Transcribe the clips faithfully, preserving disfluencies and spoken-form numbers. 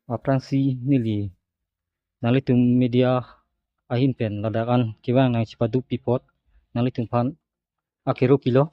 Aphrangsi neli nanglitum media ahin pen ladak an kevang nangchepadu pi apot nanglitum aphan akero pilo.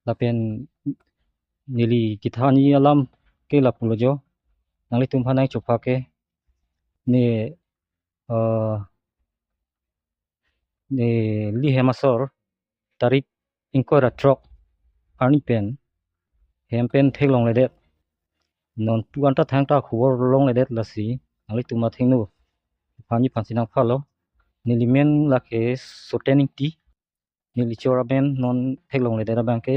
Lapen neli kethanji alam ke lapulo jo. Nanglitum aphan nangchopha ke ne, eh, neli hem asor tarik ingkoi ra throk arni pen hem pen theklongledet. Non pu an ta thangta khobor longledet, lasi nanglitum athengno aphan ji aphansi nangphalo. Neli men lake Soten Ingti. Neli chor amen non theklongledet abang ke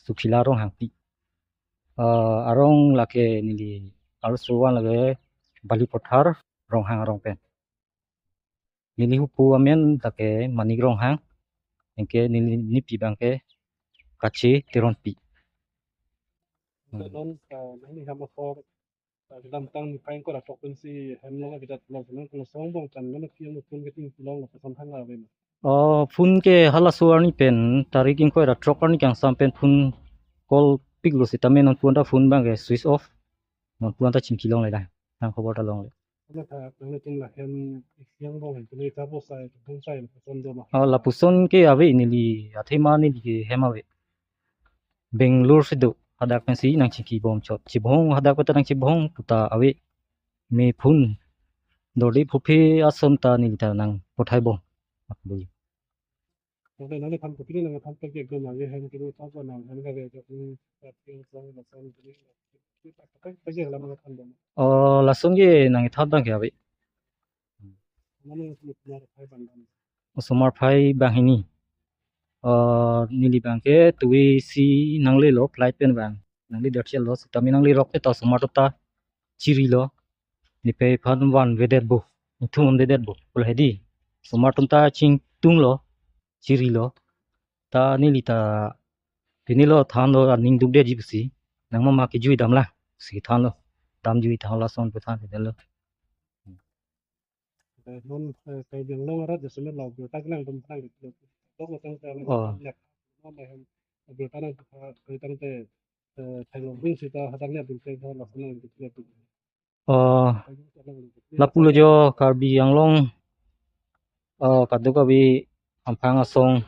Sukhila Ronghangpi. Ah, arong lake neli arloso van lake Balipathar, Ronghang arong pen. Neli hupo amen lake Manik Ronghang. Anke neli nipi abang ke Kache Teronpi. Hmm. Non, eh, nangli hem asor, eh, kedamtang niphai ingkoi ra throk pensi hem along abidat pulo, non kosonbom chan non pi ang phone kachingpi long lapuson thang ave ma? Oh, phone ke halaso arni pen tarik ingkoi ra throk arni kangsam pen phone call piklo sitame non pu an ta phone abang ke switch off. Non pu an ta chingki longle dak. Nang khobor ta longle. Nangtha, nanglitum la hem isi angbong hem kene ta bonsai, bonsai lapuson do ma? Ah, lapuson ke ave, neli athema neli ke hem ave. Bangalore si do, hadak pensi nangchingkibom chot. Chibong hadak pen ta nangchibong puta ave. Me phone dorde phuphe ason ta neli ta nangpothaibom. Akboi. Oke, nangliphan kopi nangthan pagi ekdom lagi hem kiri ta ko nang hem ka ge jok ni pagi song na song kiri. Pagi pagi lam nangthan dong. Oh, lason ke nangthan abang ke ave. Mane ni punya phai bang bang. Osomar phai banghini. Oh, neli abang ke tuwe si nanglelo flight pen abang. Nangli darchelo sitame nangli rok ke ta osomar atum ta chirilo. Neli pei aphan van vedetbo. Ithum vedetbo. Pula hedi. Osomar atum ta chingtunglo. Chirilo. Ta neli ta pinilo thanlo aning dukdeji pusi. Nang mama kejui damlang. Si thanlo. Damjui thanlo lason pu than pinilo. Eh, non, eh, Karbi Anglong arat jasemet la abirta kelang tum kelang gitu. Tok lo tang tang Oh. Lek. Non, eh, abirta nang, eh, tang te, eh, thanglong pun sita hadang le abirta kelang lason nang gitu. Oh, lapulo jo Karbi Anglong, oh, kadokave amphang asong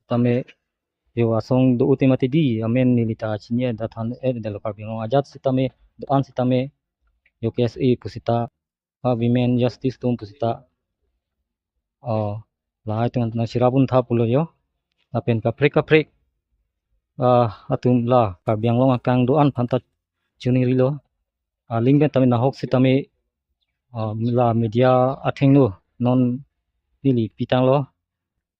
tame jo asong do-o te mati di, amen neli ta chini-e, dak than-e detlo Karbi Anglong ajat sitame, do-an sitame, jo K S A pusita, ah, women justice atum pusita. Oh, lahai atum nangcherap untha pulo jo. Lapen kaprek kaprek, ah, atum la Karbi Anglong akang do-an aphanta choningri lo. Ah, aling pen tame nahok sitame, ah, la media athengno non neli pitanglo.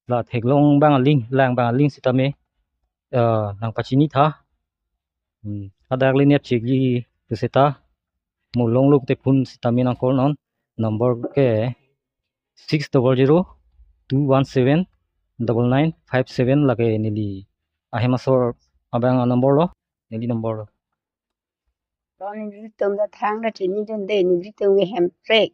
La theklong abang aling, lang abang aling sitame, eh, nangpachini tha. Hmm, hadak le net chekji pusita. Mo longlo te phone sitame nang call non. Number ke six double zero two one seven double nine five seven, lake neli ahem asor abang a-number lo, neli number lo. Ton nelitum ta thangta chinidunde, nelitum ke hem prek.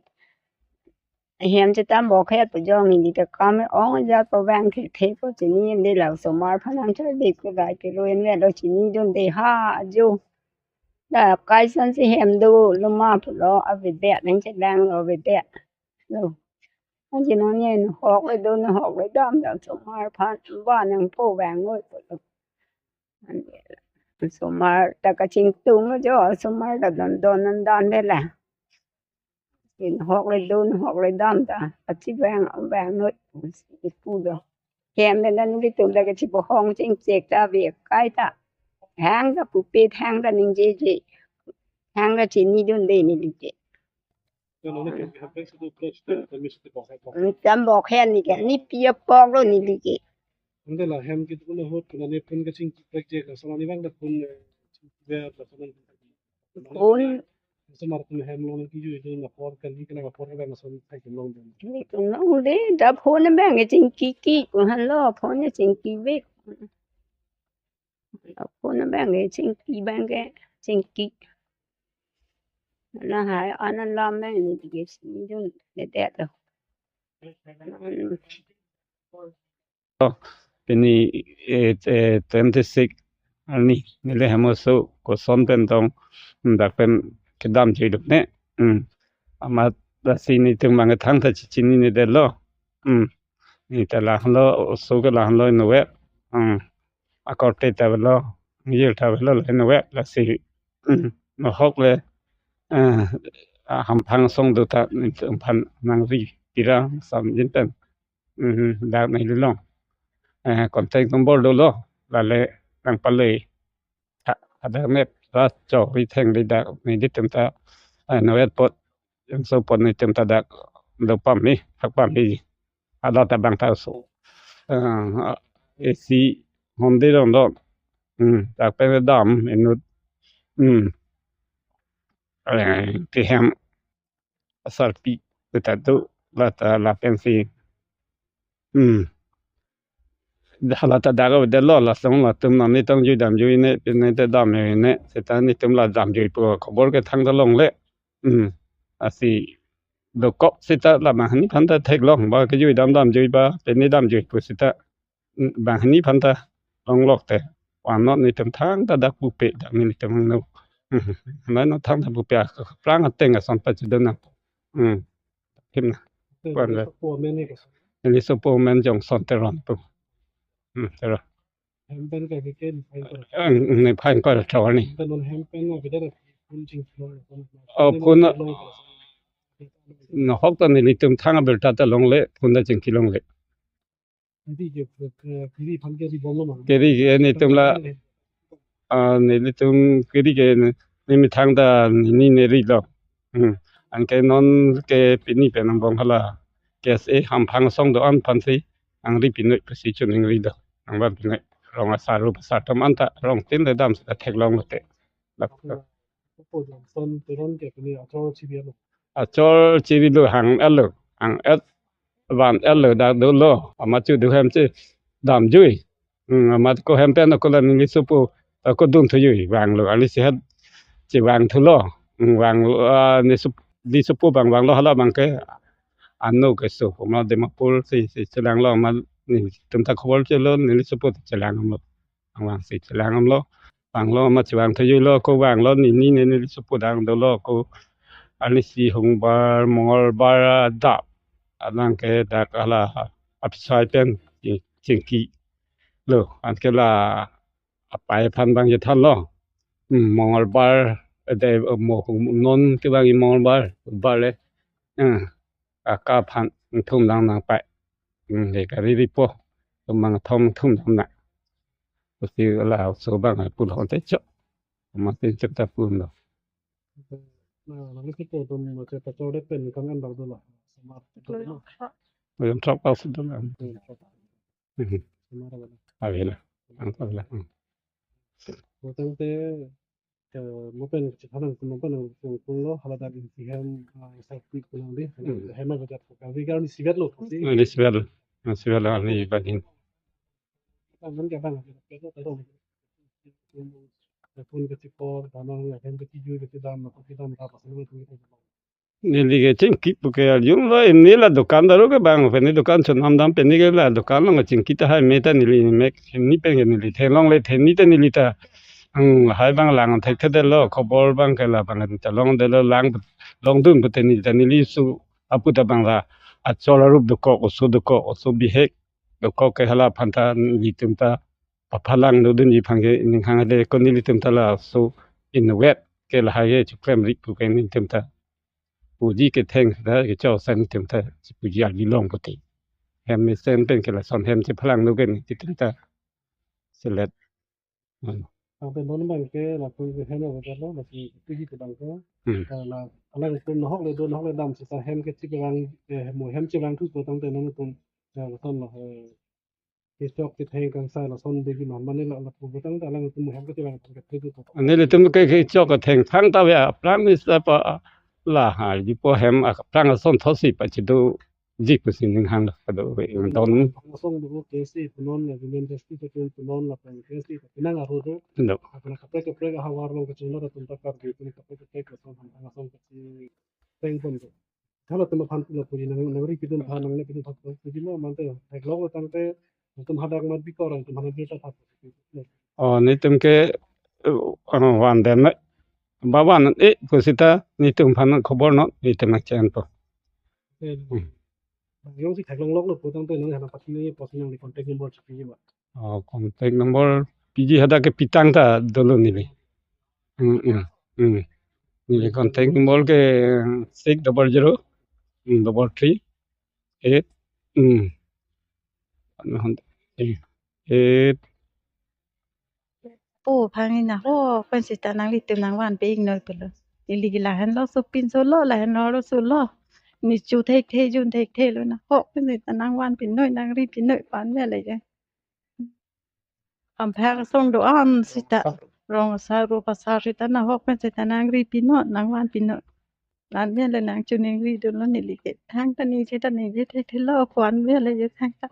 Hem chetam bokhet pu jong neli ta kam ong ja pu bang ke the pu chinidunde, la osomar aphan nangchar de pu rai ke ro en ve lo chinidunde ha jo. La kaisan si hem dolo ma pulo avedet nangchedanglo avedet. Lo. Anke non nahok le do nahok le dam dam osomar aphan ba nangpo vanglo pulo. Osomar ta kachingtung jo, osomar ta don don dan dan de la. Nahok le do nahok le dam ta. Achi vang vang noi ipu do. Hem le nelitum ta kachibohong chingchek ta ve kai ta. Thangta pupe thangta ningjeje. Thangta chinidunde neli ke. Yo, non ke hem prek si do prek si do, kami si do bokhet bokhet. Nelitum bokhet neli ke, ne pi apok lo neli ke. Ante la hem ke do ahut ke ne phone kachingki prek je ka, lason ne vang ta phone, eh, chingki ver lason. Phone. Osomar atum hem along kejui do, nahok kali ke nahok ke lason thai ke longdun. Nelitum longde, ta phone abang ke chingki ki, ko han lo, phone chingki ve. Phone abang ke chingki abang ke chingki. Lahai an alam abang neli ke chinidundedet lo. Hmm. Oh, pini, eh, eh, twenty six arni neli hem oso koson pen tong, dak pen kedam juilo ne. Hmm. Amat lasi netum bang thangta chechinine detlo. Hmm. Ne ta lahenlo, oso ke lahenlo inutvet. Hmm. Akorte ta avelo, ingjir ta avelo inutvet lasi. Hmm. Nohok le, eh, a hamphang asong do ta netum aphan nangri pirang samjin pen. Hmm, dak neli long. Eh, contact number dolo, lale nangpalei. Ha, hadak ne ras chok ri theng ri dak nelitum ta, eh, inutvet apot, jongso apot netum ta dak do pame, thak pame. Ada ta bang ta oso. Eh, A C honde rong do. Hmm, dak pen dam inut. Hmm. Eh, kehem asarpi kita tu la ta lapen si. Hmm. Hala ta dak avedetlo, lason latum nangli tong jui damjuine, pine te dam ne, seta netum la damjuipo khobor ke thangta longle. Hmm. Lasi dokok seta la banghini aphan ta theklong, ba kejui dam damjui ba, pine damjuipo seta. Hmm, banghini aphan ta longlok te. Vannon netum thangta dak pupe, dak netum no. Hmm. Mano thangta pupe, aphrang ateng ason pachidon nang. Hmm. Him na. Puan le. Neli sopo amen Johnson Teron pu. Hmm, Teron. Hem pen ke ke ke ni fine ko. Ang, ne fine ko thaw ni. Pen non hem pen na bidar phun chingki long. Oh, phun na. Nohok ta nelitum thang abirta ta longle, phun ta chingki longle. Hindi ke, ke, ke, kiri phan kiri bom lo ma. Kiri ke netum la, ah, nelitum kiri ke ne, ne methang ta ne, ne rilo. Hmm. Anke non ke pini pen angbong hala K S A hamphang asong do-an aphan si nangri pinoi pusi chuning rilo. Nangvan pinoi. Rong asar rup asar atum anta rong tin le dam seta theklonglo te. Lak. Opo Johnson Teron ke pini achor chiri alo. Achor chirilo, hang-etlo. Hang-et van-etlo, dak dolo. Amat chu do hem che damjui. Hmm, amat ko hem pen ako la neli sopo, ako dun thujui vanglo. Arnisi hat chevang thulo. Hmm, vanglo, ah, ne sop-, neli sopo bang vanglo hala bang ke. Ano ke so, ma Dimapur si, si chelanglo, amat netum ta khobor chelo, neli sopo ta chelanglo. Vang si chelang damlo. Vanglo amat chevang thujuilo, ko vanglo, nini ne neli sopo dang dolo, ko arnisi hungbar, mongolbar adap. Alang ke dak hala apisai pen ching-, chingkilo. Anke la apai aphan bang chethanlo. Hmm, mongolbar, ede, mo hung non ke bang mongolbar, bar le. Hmm. Aka aphan thum dang nangpai. Hmm, le kari ripo. Tumang thom thum dam na. Pusi la oso bang pulo te chok. Amat tin chok ta pulo. Na, nangli sopo atum ma che pachor det pen kang an bang dola. Samar. Lo yom thok. Lo yom thok pas dola. Hmm, thok. Hmm. Samar wala. Avela. Ang avela. Hmm. Botang te, eh, mo pen chethan nang, mo pen nang kung kung lo, hala dak isi hem, ah, safety kunang di, hmm, hem avedetpo. Kali kali isivet lo, si. Isivet lo. Isivet lo, ani ibahin. Kan kan kadang, kadang, kadang. Phun kachepor, damang ya, hem kachejui, kachedam, kachedam, kachedam. Neli ke chingki pu ke aljum lo, neli la dukan daro ke bang, pini dukan chonam dam, pini ke la dukan long chingki tahai me ta neli mek, neli pen ke neli thelongle, theni ta neli ta. Ang hai bang lang thekthedetlo, khobor bang ke la bang ta longdetlo, lang longdun pute neli ta neli su apu ta bang la achor arup dokok, oso dokok, oso bihek dokok ke hala aphan ta nelitum ta paphalang dodunji aphan ke ning hang de ko nelitum ta laso inutvet ke lahai ke chiklem ri pu ke nelitum ta puji ketheng ta kechok san nelitum ta chipuji ardi long pute. Hem mesen pen ke lason hem chephalang do ke nelitum ta selet. Hmm. Tangte non bang ke lapu ke hem lo ke lo, lapu puji ke bang ke. Hmm. Eh, la, alang ke nohok le do, nohok le dam seta hem ke chevang, eh, mo hem chevang thupo tangte nangtum, eh, lason lo, eh, kechok ketheng kangsai lason begi non mane la, lapu botang ta alang tum hem kachevang thang ke thek to. Nelitum ke kechok ketheng thangta ave, aphrang ni seta pa lahai jipo, hem aphrang ason thotsi pachedoji pusi ning hang lo kado ave don. Asong do K S A punon, ya, Women Justice Action punon, lapen K S A pinang aro do. No. Apana kaprek kaprek ahavar long kachinglo atum ta kar di, kaprek kaprek asong, asong kaching pon do. Halatum aphan pulo puji nang, nangri pidun aphan, nangne pidun aphan puji mo mante, theklonglo tangte, atum hadak mat bikor, atum hadak bikor aphan. Oh, netum ke, uh, uh, van den na. Baban, eh, pusita netum aphan khobor non, netum nangchenpo. Eh, Hmm. Bang jongsi theklongloklo pu tangte nang hana pasi ni posi nangli contact number chepiji ma. Oh, contact number piji hadak ke pitang ta dolo neli. Hmm, hmm, hmm. Neli contact number ke six double zero, hmm, double three, eight, hmm. Ano hon, eh, eight. Po aphan nahok pen seta nanglitum nangvanpi-ik noi pulo. Neli ke lahenlo sopinso lo, lahenlo solo. Ne cho thekthe, jun thekthelo, nahok pen seta nangvanpi noi, nangripi noi, vanve le je. Aphak asong do-an seta, rong asar, rup asar seta nahok pen seta nangripi noi, nangvanpi noi. Vanve le nangchoningri dunlo neli ke. Thangta ne seta ne je thekthelo, vanve le je thangta.